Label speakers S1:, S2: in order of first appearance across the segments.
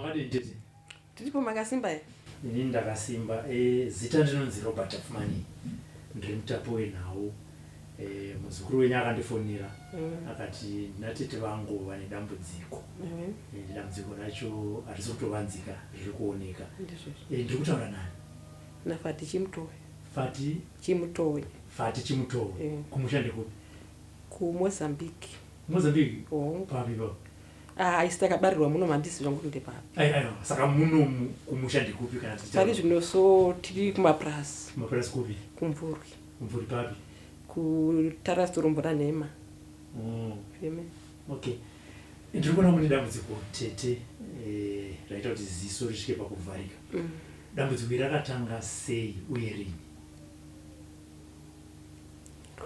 S1: Makadini tete?
S2: Tiripo, makasimba here?
S1: Ini ndakasimba. Zita ndinonzi Robert Tapfumani. Ndiri mutapi wenhau. Muzukuru wenyu akandifonera akati ndina tete vangu vane dambudziko. Dambudziko racho harisi kutovanzika, riri kuoneka.
S2: Ndizvozvo.
S1: Ndiri kutaura nani?
S2: NaFati Chimutowe.
S1: Fati
S2: Chimutowe.
S1: Fati Chimutowe. Kumusha ndekupi?
S2: KuMozambique.
S1: Mozambique?
S2: Hongu.
S1: Papi ipapo?
S2: Ah, isi takabarirwa muno, handisi zvangu kuti ndepapi.
S1: Aiwa, saka muno kumusha ndekupi kana tichitaura?
S2: Pari zvino so tiri kumapurasi.
S1: Kumapurasi kupi?
S2: KuMvurwi.
S1: Kumvurwi papi?
S2: KuTarastorombo raNhema. Amen.
S1: Okay. Ndiri kuona mune dambudziko tete, raita kuti ziso risvike pakuvharika. Dambudziko iri rakatanga sei uye rini?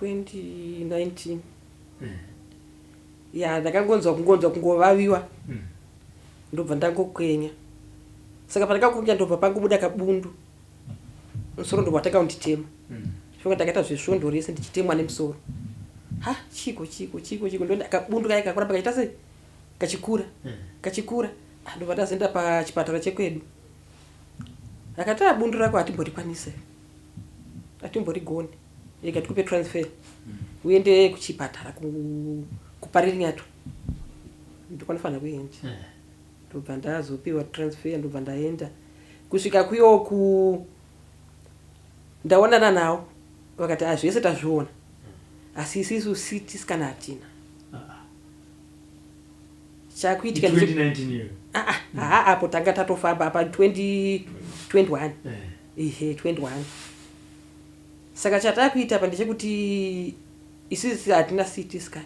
S2: 2019. Ya, ndakangonzwa kungonzwa kungovaviwa. Ndobva ndangokwenya. Saka pandakakwenya ndobva pangobuda kabundu. Musoro ndobva watanga kunditema. Funga ndakaita zvesvondo rese ndichitemwa nemusoro. Ha, chiko chiko chiko chiko, ndo kabundu kaya kakuramba kachiita sei? Kachikura. Kachikura. Ah, ndobva ndazoenda pachipatara chekwedu. Akati, "Ah, bundu rako hatimborikwanise. Hatimborigoni. Rega tikupe transfer. Uende kuchipatara kuParirenyatwa. Ndokwanofana kuenda." Ndobva ndazopiwa transfer, ndobva ndaenda. Kusvika kuyoku ndaonana nawo, vakati, "Ah, zvese tazviona. Asi isisu CT scan hatina." Chakuitika
S1: 2019 iyo?
S2: Ah, ah, haa, apo tanga tatofamba apa 2021. Ehe, 21. Saka chatakuita apa ndechekuti isusu hatina CT scan.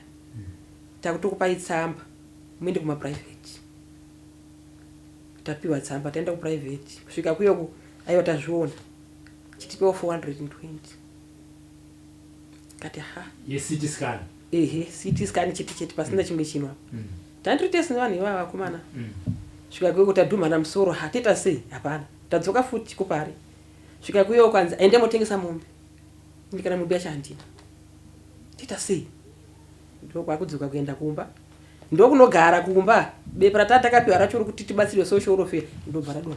S2: Takutokupai tsamba muende kumaprivate. Tapiwa tsamba, taenda kuprivate. Kusvika kuyoku, aiwa, tazviona. Chitipewo 420. Kati ha.
S1: YeCT scan?
S2: Ehe, CT scan chete chete, pasina chimwe chinhu apa. Tandiri tese nevanhu ivava vakomana. Svika kuyo tadhumhana musoro, ha, toita sei? Hapana. Tadzoka futi kupari. Svika kuyo kwanzi ende motengesa mombe. Ini kana mombe yacho handina. Toita sei? Ndokwakudzoka kuenda kumba. Ndokunogara kumba. Bepa ratata takapiwa racho rokuti tibatsirwe social welfare ndobva radonha.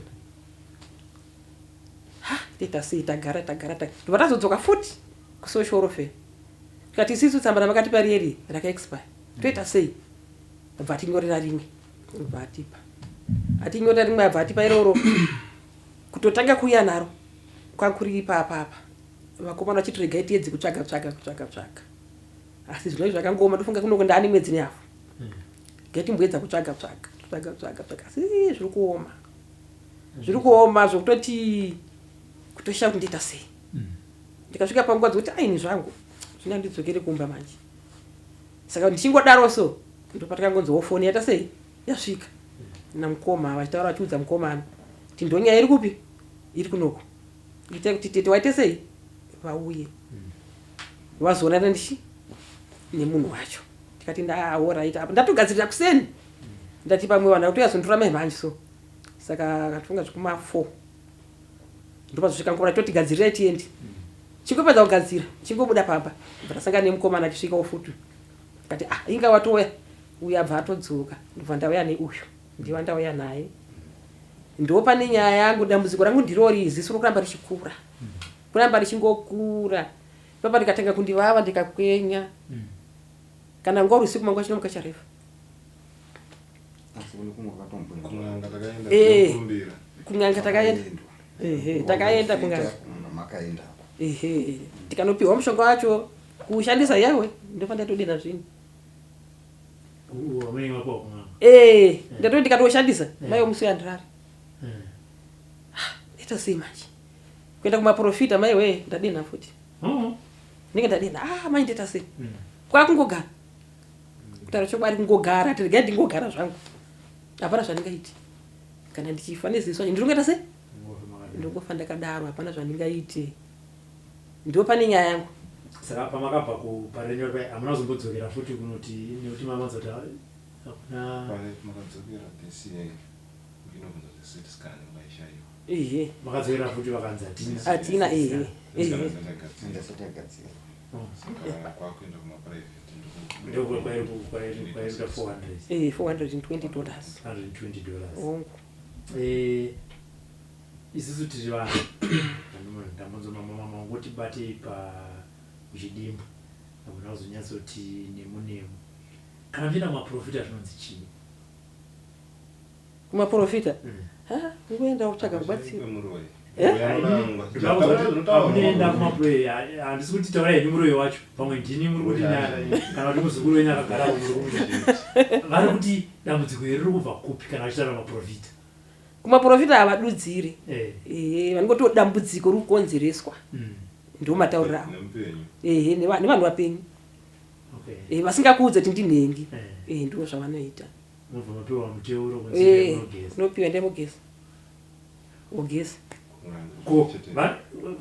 S2: Ha, toita sei? Tagara tagara tagara. Ndobva tazodzoka futi kusocial welfare. Tikati isisu tsamba ramakatipa rieri rakaexpire. Toita sei? Abva atinyorera rimwe. Abva atipa. Atinyorera rimwe, abva atipa iroro. Kutotanga kuuya naro kwakuri ipapa apa. Vakomana vachiti regai tiedze kutsvaga tsvaga kutsvaga tsvaga. Asi zvinove zvakangoma, ndofunga kunoko ndaane mwedzi nehafu. Ngatimboedza kutsvaga tsvaga tsvaga tsvaga tsvaga, asi zviri kuoma. Zviri kuoma zvokutoti kutoshaya kuti ndoita sei. Ndikasvika panguva dzekuti aini zvangu zvino handidzokere kumba manje. Saka ndichingodaro so ndopatakangonzwawo foni yaita sei, yasvika namukoma vachitaura, vachiudza mukomana kuti ndonyaya iri kupi, iri kunoku, itai kuti tete waite sei, vauye vazoonana ndichi nemunhu wacho. Tikati ndaorit apa ndatogadzirira kuseni, ndati pamwe vanhu vakutoyazonditora mai manje so. Saka katifunga zvekuma 4 ndopazosvika ngoma, toti gadzirirai tiende. Chingopedza kugadzira, chingobuda pamba, bva tasangana nemukomana achisvikawo futi. Kati, "Ah, inga watouya." Uyu abva atodzoka, ndobva ndauya neuyu, ndiwa ndauya naye. Ndo pane nyaya yangu. Dambudziko rangu ndirori, ziso rokuramba richikura, kuramba richingokura. Papa ndikatanga kundivava, ndikakwenya, kana nguva usiku manguva chinomuka charefa.
S3: Asi kune kumwe kwakatomboenda.
S4: Kun'anga takaenda.
S2: Eh.
S4: Kurumbira.
S2: Kun'anga takaenda. Ehe, takaenda kun'anga.
S3: Makaendako.
S2: Ehe, tikanopiwa mushonga wacho kuushandisa, yawe, ndofa ndatodena zvinhu.
S1: Wamunenge mapiwa kun'anga?
S2: Eh, ndatoti ndikatoshandisa, mai musi yandirari. Ita sei manje? Kuenda kumaprofita, mai we, ndadena futi. Ndinge ndadena. Ah, mai, ndoita sei? Kwakungogara, kutaura chokwadi, kungogara, tiregai ndingogara zvangu, hapana zvandingaiti. Kana ndichifa neziso, ndinongoita sei? Ndongofa ndakadaro, hapana zvandingaiti. Ndo pane nyaya yangu.
S1: Saka pamakabva kuParirenyatwa hamuna kuzombodzokera futi kunoti, nekuti mamanza kuti hakuna?
S4: Pane makadzokera this year uchinobvunza kuti CT scan maishaiwa.
S2: Ehe.
S1: Makadzokera futi, vakanzi hatina.
S2: Hatina, ehe ehe.
S3: Ndasati agadzira.
S4: Saka kwakuenda kumaprivate.
S1: Ndokwairi kuita 400?
S2: Ehe, $420.
S1: $120.
S2: Hongu.
S1: Eh, isusu tiri vanhu ndambonzo mama mama ungoti batei pa muchidimbu hamuna kuzonyatsoti nemu nemu kana muchienda kumaprofita zvinonzi chii?
S2: Kumaprofita? Ha, kungoenda kutsvaga rubatsiro.
S4: Kwemuroyi.
S2: Eh?
S1: Amunoenda kumapuroyi, handisi kuti taurai henyu muroyi wacho, pamwe ndini muri kuti kana kuti muzukuru wenyu akagara muri kuti vari kuti dambudziko iri riri kubva kupi kana vachitaura maprofita?
S2: Kumaprofita havadudziri.
S1: Eh.
S2: Ehe, vanongoti dambudziko riri kukonzereswa. Ndo matauriro avo.
S4: Nemupenyu.
S2: Ehe, nevanhu vapenyu.
S1: Okay.
S2: Ehe, vasingakuudze kuti ndinhengi.
S1: Eh.
S2: Ehe, ndo zvavanoita.
S1: Mobva mapiwa muteuro
S2: Ehe,
S1: kunogeza.
S2: unopiwa ndemugeza, wogeza.
S1: Ko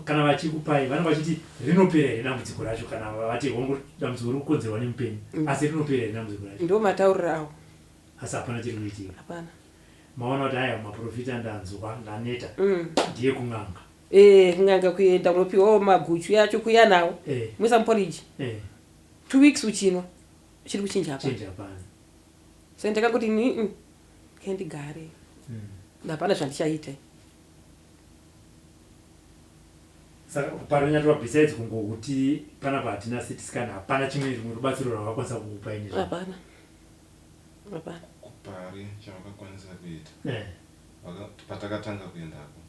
S1: kana vachikupai vanenge vachiti rinopera here dambudziko racho? Kana vati hongu dambudziko riri kukonzerwa nemupenyu, asi rinopera here dambudziko racho?
S2: Ndo matauriro avo.
S1: Asi hapana chiri kuitika?
S2: Hapana.
S1: Maona kuti aya maprofita ndanzwa ndaneta, ndiye kun'anga.
S2: Ee, kun'anga kuenda unopiwawo maguchu yacho kuya nawo, muisa muporiji, 2 weeks uchinwa, chiri kuchinja hapana.
S1: Chinja hapana.
S2: So ndakangoti ni kendigare, hapana zvandichaita.
S1: Saka paronyatorwa besides kungokuti panapa hatina CT scan, hapana chimwe rimwe rubatsiro rwavakwanisa kukupai nezvo?
S2: Hapana, hapana.
S4: Kupari chavakakwanisa kuita, patakatanga kuendako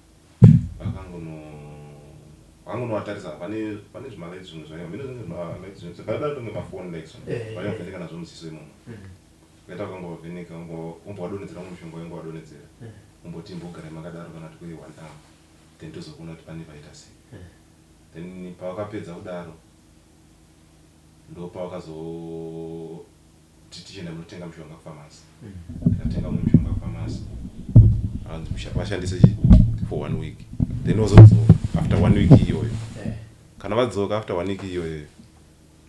S4: vakangonovatarisa pane zvimalights zvimwe zvaiva mine zvinenge zvimalights zvakadai kunge mafoni lights, vaivavheneka nazvo muziso imomo. Vaita vakangovavheneka, ombovadonhedzera mumwe mushonga waingovadonhedzera, omboti imbogarai makadaro kana kuti kwe one hour, then tozokuona kuti pane paita sei. Then pavakapedza kudaro ndo pavakazoti tichienda munotenga mushonga kufamasi. Tikatenga mumwe mushonga kufamasi, hanzi vashandise chi for one week, then vazodzoka after one week iyoyo. Kana vadzoka after one week iyoyo,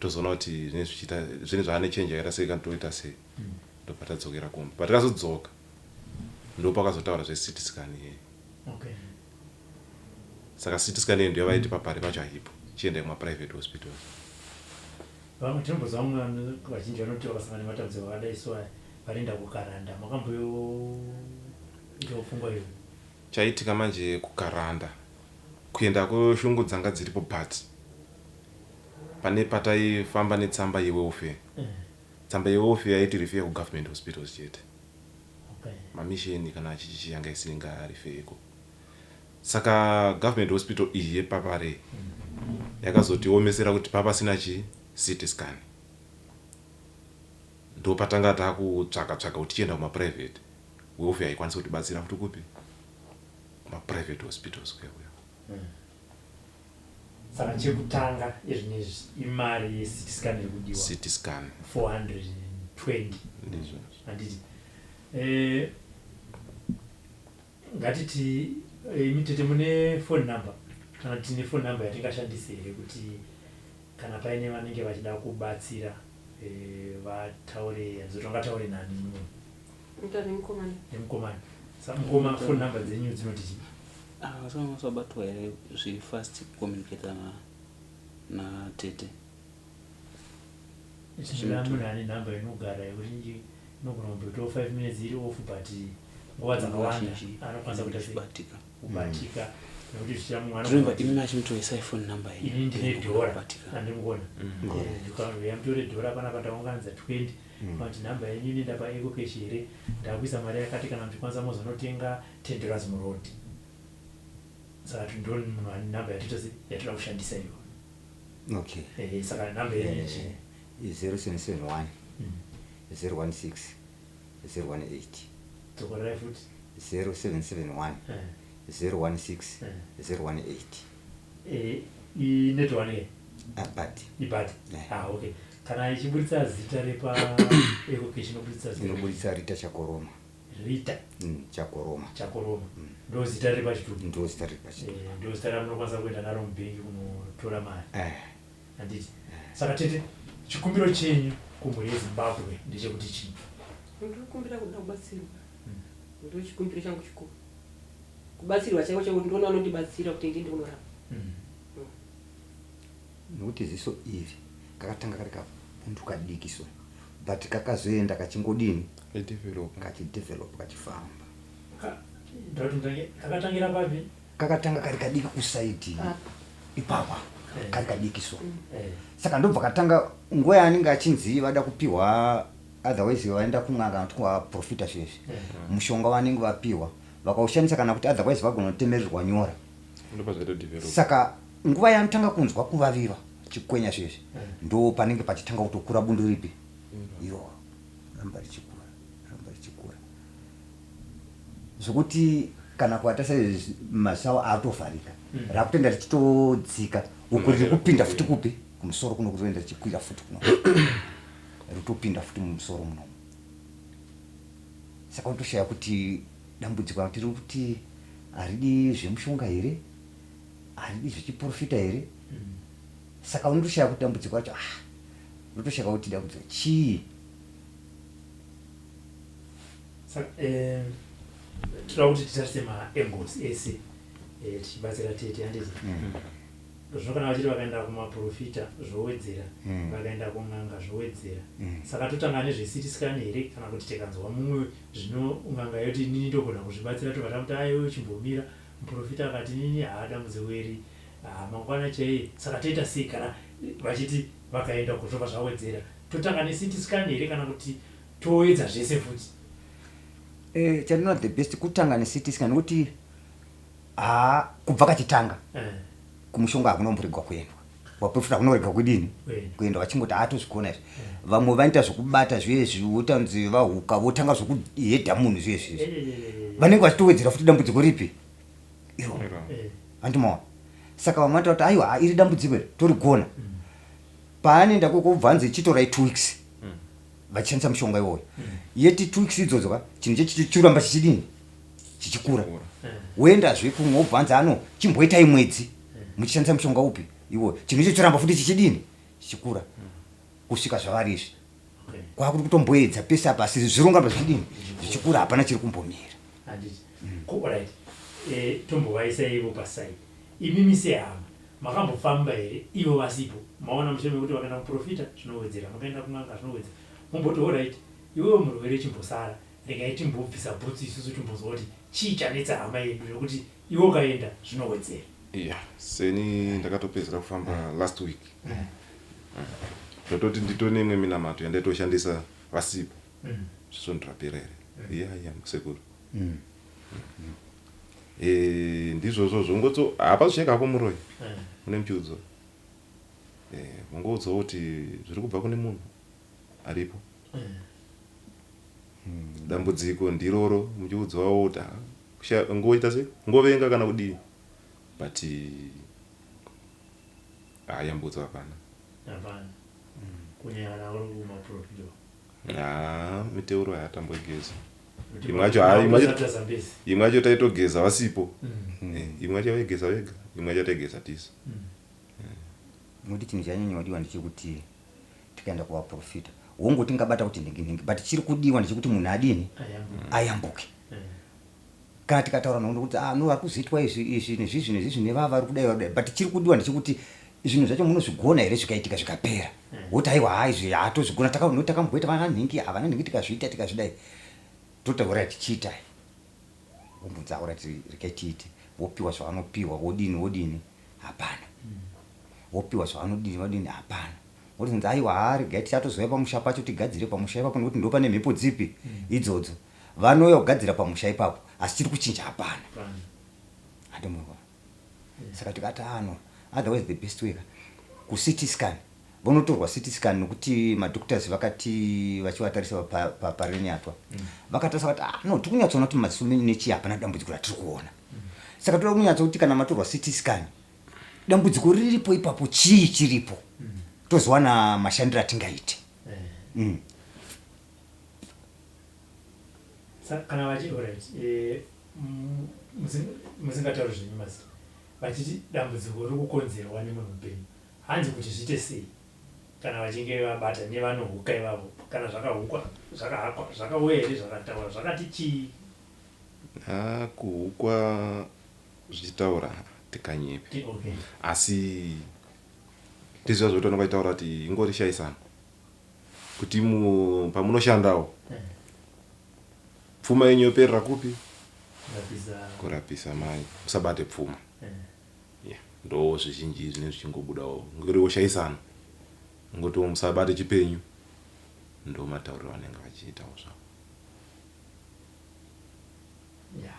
S4: tozoona kuti zvinenge zvichiita zvinenge zvaane change yakaita sei kana toita sei. Ndobva tadzokera kumba. Patakazodzoka ndo pakazotaura zveCT scan iyeyo. Saka CT scan iyeyo ndiyo vaiti papari pacho haipo, chiendai kumaprivate hospitals.
S1: Vamwe tinombozwa vamwe vanhu vazhinji vanoti vakasangana nematambudziko akadai so aya vanoenda kukaranda. Makamboitawo pfungwa iyoyo?
S4: Chaitika manje kukaranda kuendako shungu dzanga dziripo, but pane pataifamba netsamba yewelfare. Tsamba yewelfare yaiti refer kugovernment hospitals chete. Mamisheni kana chichichi yanga isingareferko. Saka government hospital iyi yepapare yakazotiomesera kuti papasina chi CT scan, ndo patanga takutsvaka tsvaka kuti tichienda kumaprivate. Welfare haikwanisi kutibatsira futi kupi kumaprivate hospitals kuya kuya.
S1: Saka chekutanga izvinezvi imari yeCT scan iri kudiwa.
S4: CT scan.
S1: 420.
S4: Ndizvo.
S1: Handiti ngatiti imi tete mune phone number, kana tine phone number yatingashandise here kuti kana paine vanenge vachida kubatsira vataure, handizoti vangataure nani muno?
S2: Ita nemukomana.
S1: Nemukomana. Sa mukoma, phone number dzenyu dzinoti chii?
S5: Vasabatwa here zviri fast kucommunicata natete?
S1: Chinoda munhu ane nhamba inogara yekuti inogona kumboitawo 5 minutes iri off, but nguva dzakawanda
S5: Zhinji
S1: anokwanisa kuita sei?
S5: Kubatika.
S1: Kubatika, nekuti zvichida mumwe
S5: Ndinoimba
S1: anogona
S5: imi machimutoisai phone number yenyu.
S1: Ini ndine dhora.
S5: Kubatika.
S1: Andimukona ndikauya mutore dhora panapa, ndaunganidza 20, kana kuti nhamba yenyu inoenda paEcoCash here? Ndakuisa mari yakati, kana muchikwanisa mozonotenga 10 dollars muroad. Saka ndo munhu ane nhamba yatoita se yatoda kushandisa iyo. Saka nhamba yenyu ichii?
S3: 0771 016 018.
S1: Dzokorerai futi.
S3: 0771 016 018.
S1: Inetwork ke?
S3: Abati.
S1: Ibati.
S3: Eh.
S1: Ah, okay. Kana ichiburitsa zita repa EcoCash inoburitsa zita?
S3: Inoburitsa Rita Chakoroma.
S1: Rita
S3: Chakoroma.
S1: Chakoroma, ndo zita repachitupa?
S3: Ndo zita riri.
S1: Ndo zita ramunokwanisa kuenda naro mubhengi kunotora mari?
S3: Eh.
S1: Handiti saka tete, chikumbiro chenyu kumhuri yeZimbabwe ndechekuti chii?
S2: Ndinokumbira kuda kubatsirwa. Ndo chikumbiro changu chikuru, kubatsirwa chaiko chaiko, ndiona vanondibatsira kuti ndiende kunorapa.
S3: Nokuti ziso iri kakatanga kari kabundu kadiki so, but kakazoenda kachingodini?
S4: Idevelop.
S3: Kachidevelop, kachifamba.
S1: Ndoda kuti mutange kakatangira papi?
S3: Kakatanga kari kadiki kusaidi
S2: Apa.
S3: ipapa, kari kadiki so. Saka ndobva katanga nguva yaanenge achinzi vada kupiwa, otherwise vaenda kun'anga kana kuti kuvaprofita zvezvi, mushonga vanenge vapiwa vakaushandisa, kana kuti otherwise vagona kutemererwa nyora.
S4: Ndopazvaitodevelop.
S3: Saka nguva yaanotanga kunzwa kuvaviva chikwenya zvezvi, ndo panenge pachitanga kutokura bundu ripi iroro, ramba richikura, ramba richikura, zvokuti kana kuatarisa masawo aatovharika, rakutoenda richitodzika uku, riri kupinda futi kupi? Kumusoro kuno, kutoenda richikwira futi kuno, ritopinda futi mumusoro munomu. Saka unotoshaya kuti dambudziko rati riri kuti haridi zvemushonga here, haridi zvechiprofita here. Saka unotoshaya kuti dambudziko racho, ah, unotoshaya kuti dambudziko chii.
S1: Saka toda kuti titarise maangles ese, tichibatsira tete, handiti? Zvino kana vachiti vakaenda kumaprofita zvowedzera, vakaenda kun'anga zvowedzera, saka totanga nezveCT scan here, kana kuti tikanzwa mumwe zvino n'anga yoti inini ndogona kuzvibatsira, tobva tamuti aiwe, chimbomira, muprofita akati inini haadambudziko iri, mangwana chaiye. Saka toita sei kana vachiti vakaenda uko zvobva zvawedzera? Totanga neCT scan here, kana kuti toedza zvese futi?
S3: Chandinoona the best kutanga neCT scan, nekuti haa, kubva kachitanga, kumushonga hakunomboregwa kuendwa, vaprofita hakunoregwa kudini?
S1: Kuenda.
S3: Kuenda, vachingoti haatozvigona izvi. Vamwe vanoita zvokubata zvezvi, votanzi vahuka, votanga zvokuhedha munhu zvezvi izvi, vanenge vachitowedzera futi dambudziko ripi? Iroro. Handimaona? Saka vamwe vanotaura kuti aiwa, iri dambudziko iri torigona. Paanoenda koko, ubva anzi chitorai 2 weeks vachishandisa mushonga iwoyo. Yeti 2 weeks idzodzo ka, chinhu chechiramba chichidini? Chichikura. Woendazve kumwe, wobva anzi ano chimboitai mwedzi muchishandisa mushonga upi? Iwoyo. Chinhu icho choramba futi chichidini? Chichikura, kusvika zvavari izvi. Kwakuti kutomboedza pese apa, asi zvirongamba zvichidini? Zvichikura, hapana chiri kumbomira.
S1: Handiti? Ko alright, tombovaisa ivo paside. Imimi sehama makambofamba here ivo vasipo, maona mushure mekuti vakaenda kuprofita zvinowedzera, makaenda kun'anga zvinowedzera, mumboti alright, iwewe murwere chimbosara, regai timbobvisa bhutsu isusu timbonzwa kuti chii chanetsa hama yedu, zvekuti iwe ukaenda zvinowedzera?
S4: Iya, seni ndakatopedzera kufamba last week. Ndototi nditone imwe minamato yandaitoshandisa vasipo, zvisondirapera here? Iya, sekuru. Ndizvozvo zvongotso, hapazoshaika hapo muroyi mune muchiudzwa, mongoudzawo kuti zviri kubva kune munhu aripo, dambudziko ndiroro, muchiudzwawo kuti ah, ngoita sei, ngovenga kana kudii, but hayambudzo hapana.
S1: Hapana, kunyanya kana uri kumaprofita.
S4: Ha, miteuro hayatambogeza imwe yacho, ha, imwe yacho.
S1: Zambezi.
S4: Imwe yacho taitogeza vasipo. Imwe yacho vaigeza vega, imwe yacho taigeza tisu.
S3: Nokuti chinhu chanyanya kudiwa ndechekuti tikaenda kuvaprofita, hongu tingabata kuti nhingi nhingi, but chiri kudiwa ndechekuti munhu adini? Ayambuke. Kana tikataura nhoroondo kuti ah no, vari kuzoitwa izvi izvi nezvizvi nezvizvi nevava vari kudai, vari kudai, but chiri kudiwa ndechekuti zvinhu zvacho munozvigona here? Zvikaitika zvikapera, woti aiwa, ha, izvi hatozvigona, nokuti takamboita vana nhingi, havana nhingi, tikazviita, tikazvidai, totaura tichiitai, wombudza alright, regai tiite, vopiwa zvavanopiwa, wodini wodini, hapana, vopiwa zvavanodini vadini, hapana, votinzi aiwa, ha, regai tichatozouya pamusha pacho tigadzire pamusha ipapo, nekuti ndo pane mhepo dzipi idzodzo. Vanouya kugadzira pamusha ipapo, asi chiri kuchinja hapana. Handimuona? Saka tikati ano otherwise the best way ka kuCT scan, vonotorwa CT scan, nokuti madoctors vakati vachivatarisa parenyatwa, vakatarisa vakati ah no, tiri kunyatsoona kuti maziso menyu nechii hapana dambudziko ratiri kuona. Saka toda kunyatsa kuti kana matorwa CT scan, dambudziko riripo ipapo chii chiripo, tozowana mashandiro atingaite.
S1: Kana vachi alright, musingatauri zvenyu mazita, vachiti dambudziko riri kukonzerwa nemunhu mupenyu, hanzi kuti zviite sei kana vachinge vabata nevanohuka ivavo, kana zvakahukwa, zvakahakwa, zvakauya here, zvakataura, zvakati chii?
S4: Ha, kuhukwa zvichitaura tikanyepi. Asi tiziva zvekuti vanonga vachitaura kuti ingori shayisano kuti pamunoshandawo pfuma yenyu yoperera kupi? Kurapisa mai usabate pfuma. Yeah, ndo zvizhinji zvinenge zvichingobudawo ngekuti woshaisana ngotiwo musabate chipenyu ndo matauriro anenge vachiitawo zvavo.
S1: Yeah.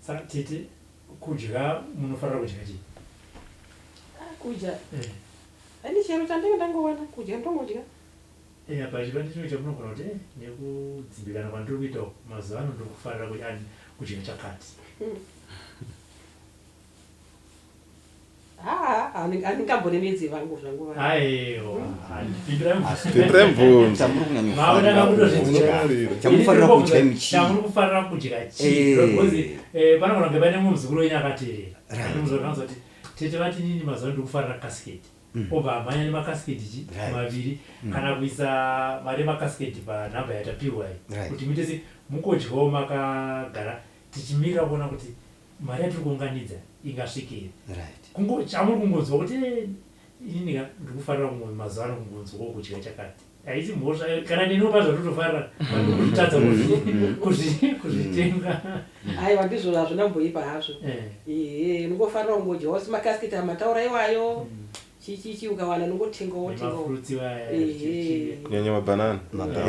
S1: Saka tete kudya munofarira kudya chii?
S2: Ah, kudya eh. Ani chero chandenge ndangowana kudya ndongodya.
S1: Eh, apa chiva ndichimwe chamunogona kuti eh, nekudzimbikana kwandiri kuita uku mazuva ano ndiri kufarira kudya chakati.
S2: Haa, handingambonemedzi vangu zvangu
S1: vangu. Aiwa,
S4: pindura mubvunzo.
S3: Chamuri kunyanyofarira kudya. Chamunofarira kudya imi chii?
S1: Chamuri kufarira kudya chii?
S3: Eh.
S1: Because eh, panogona kunge paine mumwe muzukuru wenyu akateerera.
S3: Right.
S1: Muzukuru akanzwa kuti tete vati nini mazuva ano ndiri kufarira kasiketi. Obva amhanya nemakasiketi chi
S3: Right.
S1: maviri kana kuisa mari yemakasiketi panhamba yatapiwa iyi.
S3: Right.
S1: Kuti muite se mukodyawo makagara tichimirira kuona kuti mari yatiri kuunganidza ingasvike here.
S3: Right.
S1: Kungo chamuri kungonzwa kuti eh, inini ka ndiri kufarira kumwe mazuva ano kungonzwawo kudya chakati. Haisi mhosva eh, kana neniwo pazvatotofarira kutadza kuzvitenga.
S2: Aiwa ndizvo hazvina kumboipa hazvo.
S1: Eh.
S2: Ehe, unongofarira kungodyawo semakasiketi amataura iwayo. Chichichi ukawana unongotengawo tengawo.
S1: Nemafurutsi vaya.
S2: Ehe.
S4: Kunyanya mabhanana.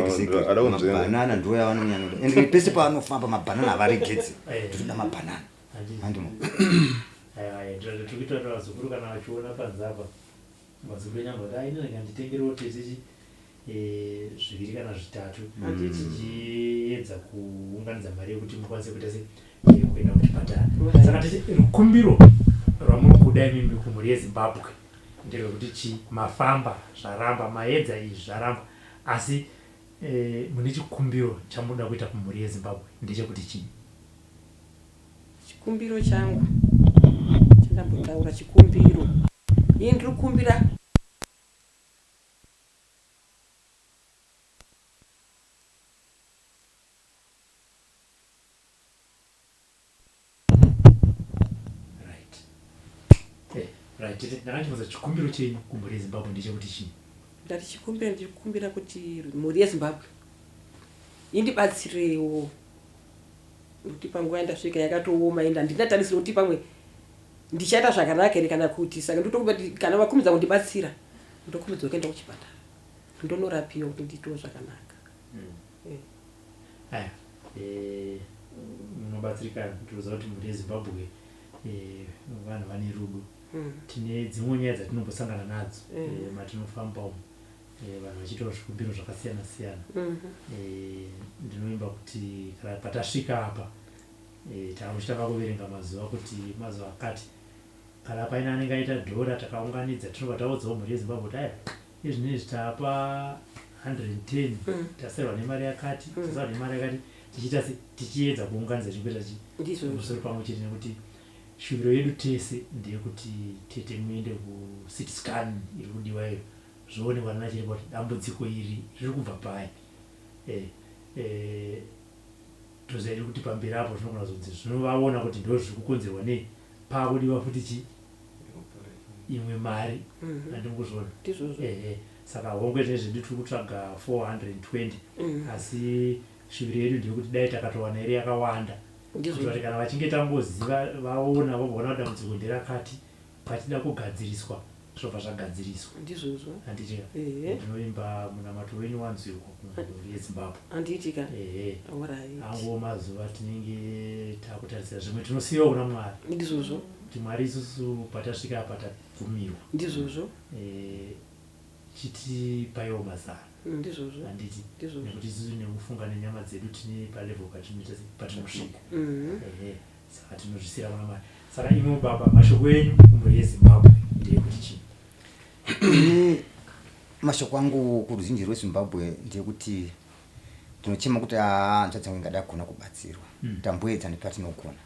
S3: Exactly.
S4: Ada kunzvenga.
S3: Mabhanana ndiwo yavanonyanyoda. And pese pavanofamba mabhanana havaregedzi.
S1: Eh.
S3: Tinoda mabhanana.
S1: Handiti.
S3: Handimo.
S1: Aiwa, ndiro tiri kuita kuti vazukuru kana vachiona panze apa vazukuru venyamba kuti aini rega nditengerewo tete chi eh, zviviri kana zvitatu
S2: Handiti.
S1: tichiedza kuunganidza mari yekuti mukwanise kuita se eh, kuenda kuchipatara.
S2: Right.
S1: Saka tichi rukumbiro rwamuri kuda imimi kumhuri yeZimbabwe nderwekuti chi mafamba zvaramba maedza izvi zvaramba asi eh, mune chikumbiro chamunoda kuita kumhuri yeZimbabwe ndechekuti chii?
S2: Chikumbiro changu chandambotaura chikumbiro. Ini ndiri kukumbira
S1: Right. Eh, right. Tete, ndakachibvunza chikumbiro chenyu kumhuri yeZimbabwe ndechekuti chii?
S2: Ndati chikumbiro ndiri kukumbira kuti mhuri yeZimbabwe indibatsirewo nekuti panguva yandasvika yakatooma ende handina tarisiro kuti pamwe ndichaita zvakanaka here kana kuti saka ndotokumbira kuti kana vakurumidza kundibatsira ndokurumidza kuenda kuchipatara ndonorapiwa kuti ndiitewo zvakanaka. Eh.
S1: Aya, eh, munobatsirikana tinoziva kuti mhuri yeZimbabwe eh, vanhu vane rudo. Tine dzimwe nyaya dzatinombosangana nadzo eh, matinofamba umu eh, vanhu vachiitawo zvikumbiro zvakasiyana siyana. Eh, ndinovimba kuti kana patasvika apa eh, takuchitanga kuverenga mazuva kuti mazuva akati kana paine anenge aita dhora takaunganidza tinobva taudzawo mhuri yeZimbabwe kuti aya izvinezvi tapa 110 tasarwa nemari yakati tasarwa nemari yakati tichiita se tichiedza kuunganidza chikuita chi
S2: Ndizvozvo.
S1: musoro pamwe chete nekuti shuviro yedu tese ndeyekuti tete muende kuCT scan iri kudiwa iyo zvoonekwa nana chiremba kuti dambudziko iri riri kubva pai. Eh, eh, toziva hedu kuti pamberi apo zvinogona kuzonzi zvinovaona kuti ndo zviri kukonzerwa nei pakudiwa futi chi imwe mari handiri kuzviona.
S2: Ndizvozvo.
S1: Ehe, saka hongwe zvezvedu tiri kutsvaga 420 asi shuviro yedu ndeyekuti dai takatowana iri yakawanda
S2: Ndizvozvo.
S1: kuti kana vachinge tangoziva vaona vobvaona kuti dambudziko nderakati pachida kugadziriswa zvobva zvagadziriswa.
S2: Ndizvozvo.
S1: Handitika.
S2: Ehe.
S1: Ndinovimba munamato wenyu wanzwirwa kumhuri yeZimbabwe.
S2: Handitika.
S1: Ehe.
S2: Alright.
S1: Anguwo mazuva tinenge takutarisira zvimwe tinosiyiwa kuna Mwari.
S2: Ndizvozvo.
S1: Kuti Mwari isusu patasvika apa tagumirwa.
S2: Ndizvozvo.
S1: Eh, chitipaiwo mazano.
S2: Ndizvozvo.
S1: Handiti.
S2: Ndizvozvo.
S1: Nekuti isusu nekufunga nenyama dzedu tine palevel patinoita patinosvika. Ehe. Saka tinozvisiyira kuna Mwari. Saka imwe baba mashoko enyu kumhuri yeZimbabwe ndeyekuti chii?
S3: Ini mashoko angu kuruzhinji rweZimbabwe ndeyekuti ndinochema kuti haa hanzvadzi yangu ingada kugona kubatsirwa. Tamboedza nepatinogona.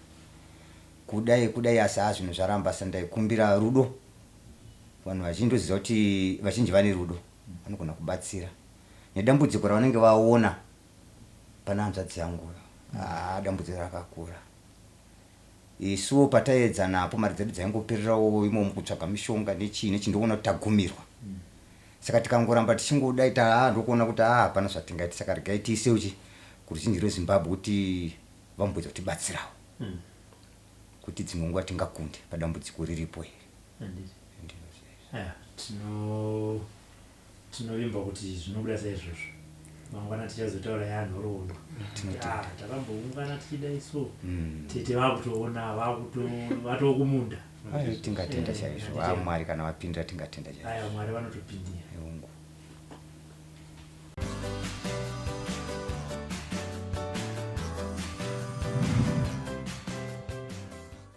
S3: Kudai kudai asi haa zvinhu zvaramba asi ndaikumbira rudo. Vanhu vazhinji ndoziva kuti vazhinji vane rudo vanogona kubatsira. Nedambudziko ravanenge vaona pana hanzvadzi yangu haa dambudziko rakakura. Isuwo pataedza napo mari dzedu dzaingopererawo imomo kutsvaga mishonga nechii nechii ndokuona kuti tagumirwa. Saka tikangoramba tichingodai taa ndokuona kuti haa hapana zvatingaita saka regai tiise uchi Kuruzhinji rweZimbabwe kuti vamboedza kutibatsirawo kuti dzimwe nguva tingakunde padambudziko riripo iri.
S1: Handiti. Aya, tino tinovimba kuti zvinobuda saizvozvo. Mangwana tichazotaura yanhoroondo.
S3: Tinotenda.
S1: Ah, takamboungana tichidai so. Tete vakutoona vakuto vatokumunda.
S3: Ai, tingatenda
S1: Eh,
S3: chaizvo.
S1: handiti.
S3: Ah, Mwari kana vapindira tingatenda chaizvo.
S1: Aya, Mwari vanotopindira.